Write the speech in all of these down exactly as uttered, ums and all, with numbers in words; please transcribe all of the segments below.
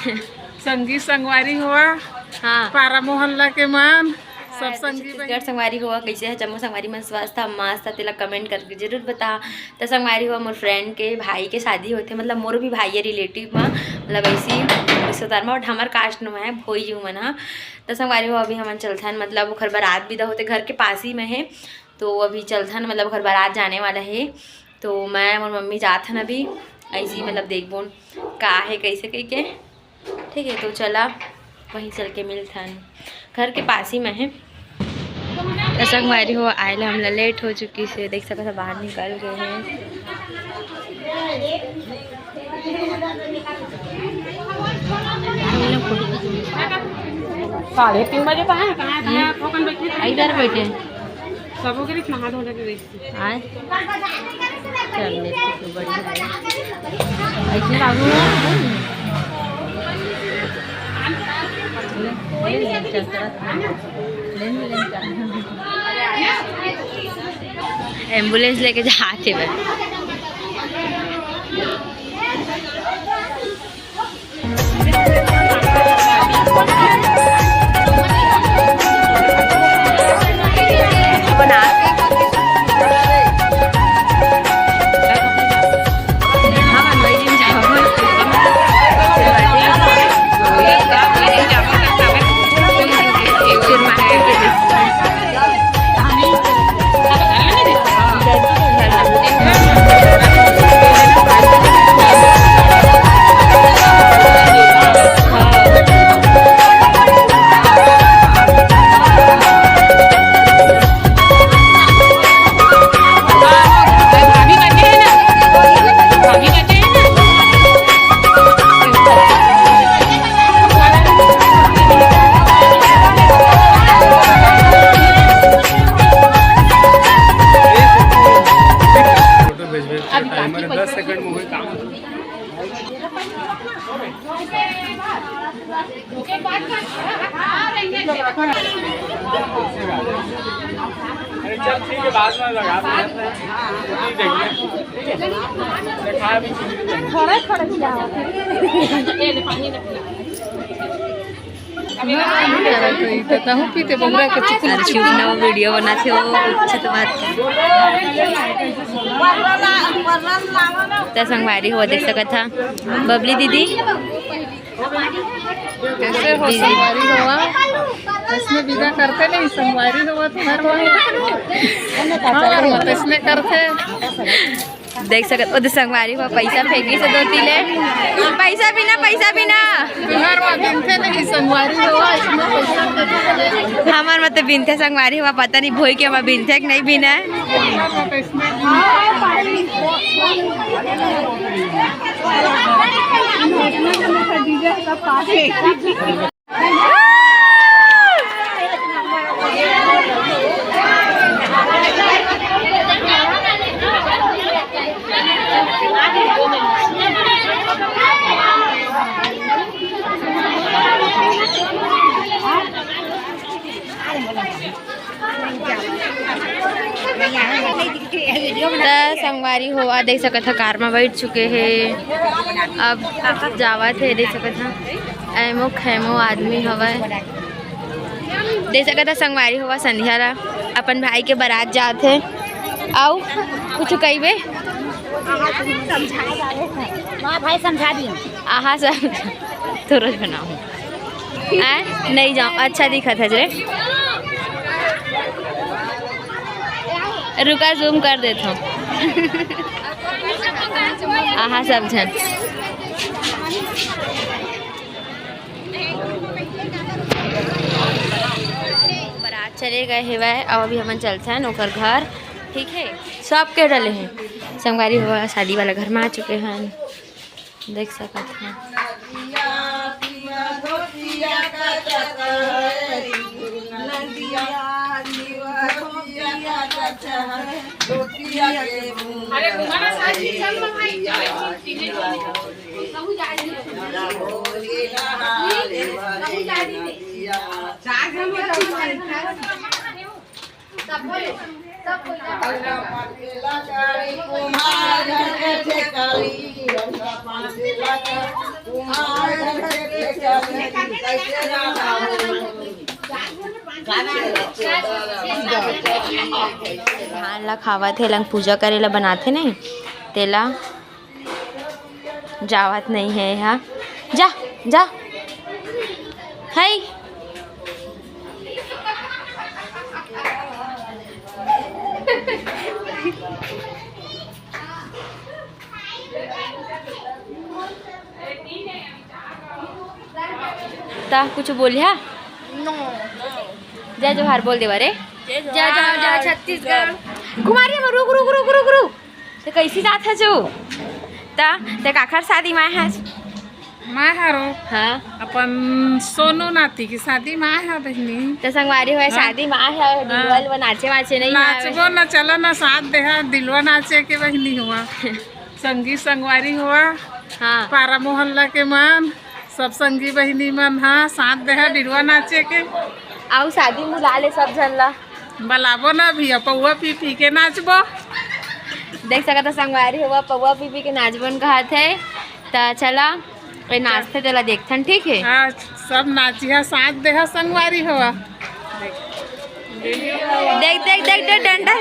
संगी संगवारी होवा, हाँ। पारा मोहल्ला के मन, सब हाँ, संगी छत्तीसगढ़ बहिनी। संगवारी होवा, कैसे है जम्मो संगवारी मन? स्वस्थ, मस्त, तेला कमेंट करके जरूर बता। त संगवारी होवा, मोर फ्रेंड के भाई के शादी होथे, मतलब मोर भी भाई है रिलेटिव में, मतलब ऐसी रिश्तेदार में, बट हमार कास्ट में है भोई यू मन ह। त संगवारी होवा, अभी हमन चलथन, मतलब ओखर बारात विदा होथे, घर के पास ही में है, तो अभी चलथन, मतलब ओखर बारात जाने वाला है। तो मैं मोर मम्मी जाथन अभी, ऐसी मतलब देखबोन का है कैसे कह के, ठीक है। तो चला वहीं चल के मिलथन, घर के पास ही में है। त संगवारी हो, आए ले हमला लेट हो चुकी से, देख सकत ह बाहर निकल गए हैं। साढ़े तीन बजे तो है, कहाँ, कहाँ ठोकन बैठे हैं? इधर बैठे हैं। सबों के लिए नहा धोने के लिए। आए। चल, ले, तो बढ़िया है। ऐसे लागू है। ले, ले, ले, चल, चल। ले, ले, ले, चल। एम्बुलेंस लेके जाते बस। फोटो भेजबे, टाइमर दस सेकंड में होई काम। अरे चल ठीक है, बाद में लगा देंगे। ठीक है, ठीक है। दिखा भी। खड़े खड़े क्या? अरे चुप ना, वो वीडियो बनाथे, वो कुछ तो बात कर। त संगवारी हो, देख सकत हा बबली दीदी। कैसे हो संगवारी होवा? इसने विदा करते नहीं, संगवारी होवा तो हर बार। हाँ, तो इसने करते। देख सकत, ओ दे संगवारी हो, पैसा फेंकी से धोती ले। पैसा बिना, पैसा बिना। तुहार मा बिनथे नहीं, संगवारी होवा, इसने पैसा फेंकी से ले। हमार मा तो बिनथे संगवारी होवा, पता नहीं भोई के मा बिनथे कि नहीं बिना। त संगवारी हो, आ देख सकत ह, कार म बैठ चुके हे, अब जावत हे। देख सकत ह, एमो खेमो आदमी हवय। देख सकत ह संगवारी हो, संध्या ला अपन भाई के बारात जात हे। अउ कुछ कहिबे? हाँ भाई, समझा दियो। आहा, सब तो रोज बनाऊँ। आय, नहीं जाऊँ, अच्छा दिखत हे रे। रुका, जूम कर देत हूँ। आहा, सब झन। बारात चले गए हेवय, अउ अभी हमन चलथन ओकर घर, ठीक हे। सब के डले हे, संगवारी हो, शादी वाला घर में आ चुके हैं। देख सकत हन। धान ला खावत हे, लंग पूजा करे ला बनाथे नहीं, तेला जावत नहीं है। हाँ, जा, जा। हाय। ता कुछ बोलिया? नो। जय जोहार बोल देवा रे। जय जोहार, जय छत्तीसगढ़। कुमारी, रुक, रुक, रुक, रुक, रुक। ते कैसी जात हस? ता ते काखर शादी मा हस? मैं हरो। हाँ। अपन सोनू नाती की शादी मा आय हा बहिनी। ते संगवारी हो, हाँ। शादी मा आय हा, हाँ। दिलवा ल नाचे वाचे नहीं आय। नाचबो ना, चला ना साथ देहा, दिलवा नाचे के बहिनी हुआ। संगी संगवारी हुआ। हाँ। पारा मोहल्ला के मन, सब संगी बहिनी मन, हाँ, साथ देहा दिलवा नाचे के। आऊ शादी बुला ले सब झन ला। बलाबो ना भैया, पौवा पी पी के नाचबो। देख सकत ह संगवारी हुआ, पौवा पी पी के नाचबन कहत है। त चला, ए नाचथे तेला देखथन, ठीक है? हाँ, सब नाचिहा, साथ देहा संगवारी हुआ। देख, देख, देख, देख, डंडा।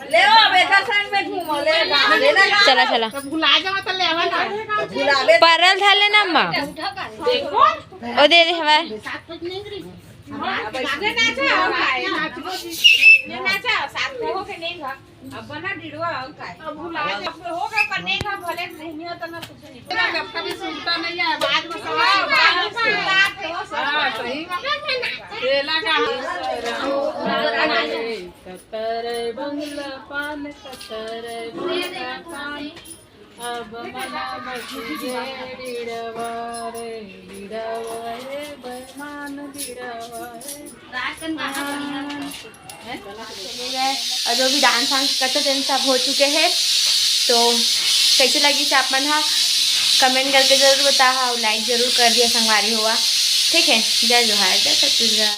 ले आओ, अब एकर संग में घूमो, ले, ले ना। चला, चला। तो भुला जाओ, तो ले आवा ना। भुलावे। परल धर लेना अम्मा। ओ दे दे हवा। अब इसमें नाचा, और का है? नाचबो जी। ये नाचा, साथ में हो के नहीं घर। अब बना डिड़वा, और का है? अब भुला जाओ। अब हो गए, पर नहीं घर, भले नहीं हो तो ना कुछ नहीं। तेरा जब कभी सुनता नहीं है, बाद में समझ में आएगा। हाँ, सही बात। केला का कतर बंगला पान, कतर बंगला पान, अब मना बची रे डिड़वा रे, डिड़वा रे, बेईमान डिड़वा रे। और जो भी डांस वांस करते थे, सब हो चुके हैं। तो कैसे लगी से आप मन हा, कमेंट करके जरूर बताहा और लाइक जरूर कर दिया संगवारी हुआ। ठीक है, जय जोहार, जय छत्तीसगढ़।